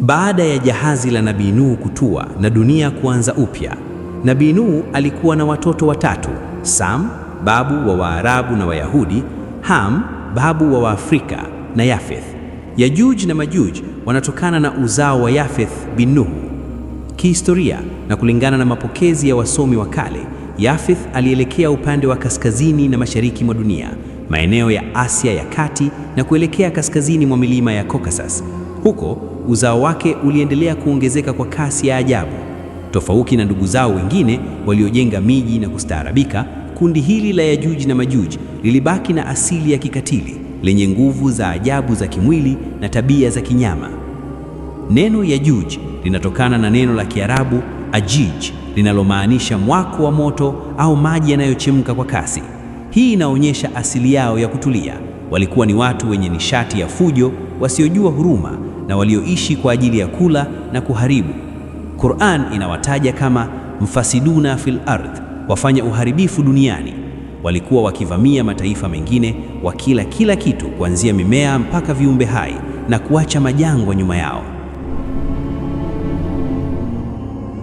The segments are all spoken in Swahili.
Baada ya jahazi la Nabii Nuhu kutua na dunia kuanza upya, Nabii Nuhu alikuwa na watoto watatu: Sam, babu wa Waarabu na Wayahudi, Ham, babu wa Waafrika na Yafeth. Yajuj na Majuj wanatokana na uzao wa Yafeth bin Nuhu. Kihistoria na kulingana na mapokezi ya wasomi wa kale, Yafeth alielekea upande wa kaskazini na mashariki mwa dunia, maeneo ya Asia ya Kati na kuelekea kaskazini mwa milima ya Caucasus. Huko uzao wake uliendelea kuongezeka kwa kasi ya ajabu. Tofauti na ndugu zao wengine waliojenga miji na kustaarabika, kundi hili la Yajuj na Majuj lilibaki na asili ya kikatili, lenye nguvu za ajabu za kimwili na tabia za kinyama. Neno Yajuj linatokana na neno la Kiarabu ajij linalomaanisha mwako wa moto au maji yanayochemka kwa kasi. Hii inaonyesha asili yao ya kutulia. Walikuwa ni watu wenye nishati ya fujo, wasiojua huruma na walioishi kwa ajili ya kula na kuharibu. Qur'an inawataja kama mfasiduna fil ardh, wafanya uharibifu duniani. Walikuwa wakivamia mataifa mengine, wakila kila kitu kuanzia mimea mpaka viumbe hai na kuacha majangwa nyuma yao.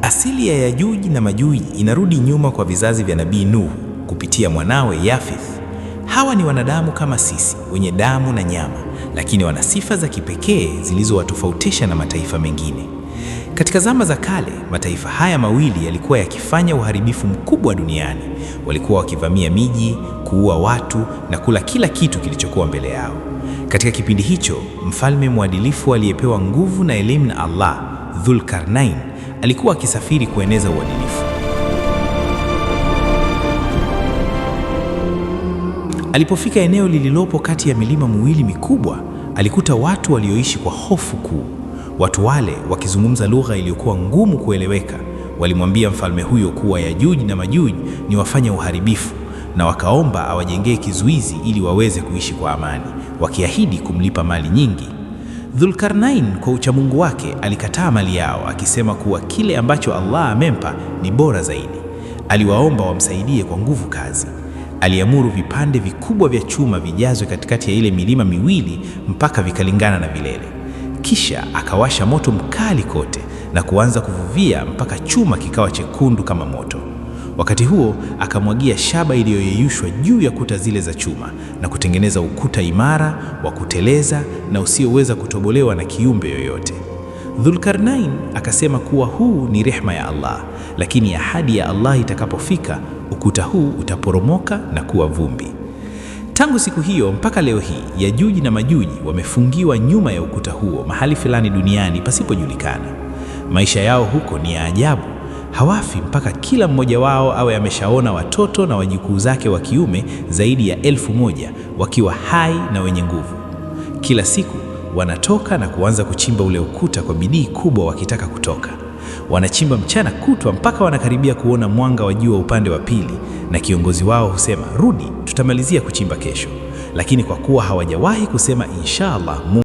Asili ya Yajuji na Majuji inarudi nyuma kwa vizazi vya Nabii Nuhu kupitia mwanawe Yafith. Hawa ni wanadamu kama sisi, wenye damu na nyama, lakini wana sifa za kipekee zilizowatofautisha na mataifa mengine. Katika zama za kale, mataifa haya mawili yalikuwa yakifanya uharibifu mkubwa duniani. Walikuwa wakivamia miji, kuua watu na kula kila kitu kilichokuwa mbele yao. Katika kipindi hicho, mfalme mwadilifu aliyepewa nguvu na elimu na Allah, Dhul-Qarnain, alikuwa akisafiri kueneza uadilifu. Alipofika eneo lililopo kati ya milima miwili mikubwa, alikuta watu walioishi kwa hofu kuu. Watu wale wakizungumza lugha iliyokuwa ngumu kueleweka, walimwambia mfalme huyo kuwa Yajuj na Majuj ni wafanya uharibifu na wakaomba awajengee kizuizi ili waweze kuishi kwa amani, wakiahidi kumlipa mali nyingi. Dhulkarnain kwa uchamungu wake alikataa mali yao, akisema kuwa kile ambacho Allah amempa ni bora zaidi. Aliwaomba wamsaidie kwa nguvu kazi. Aliamuru vipande vikubwa vya chuma vijazwe katikati ya ile milima miwili mpaka vikalingana na vilele. Kisha akawasha moto mkali kote na kuanza kuvuvia mpaka chuma kikawa chekundu kama moto. Wakati huo akamwagia shaba iliyoyeyushwa juu ya kuta zile za chuma na kutengeneza ukuta imara wa kuteleza na usioweza kutobolewa na kiumbe yoyote. Dhulkarnain akasema kuwa huu ni rehma ya Allah, lakini ahadi ya Allah itakapofika ukuta huu utaporomoka na kuwa vumbi. Tangu siku hiyo mpaka leo hii, Yajuji na Majuji wamefungiwa nyuma ya ukuta huo mahali fulani duniani pasipojulikana. Maisha yao huko ni ya ajabu. Hawafi mpaka kila mmoja wao awe ameshaona watoto na wajukuu zake wa kiume zaidi ya 1000 wakiwa hai na wenye nguvu. Kila siku wanatoka na kuanza kuchimba ule ukuta kwa bidii kubwa, wakitaka kutoka. Wanachimba mchana kutwa mpaka wanakaribia kuona mwanga wa jua upande wa pili, na kiongozi wao husema, rudi, tutamalizia kuchimba kesho. Lakini kwa kuwa hawajawahi kusema inshallah, Mungu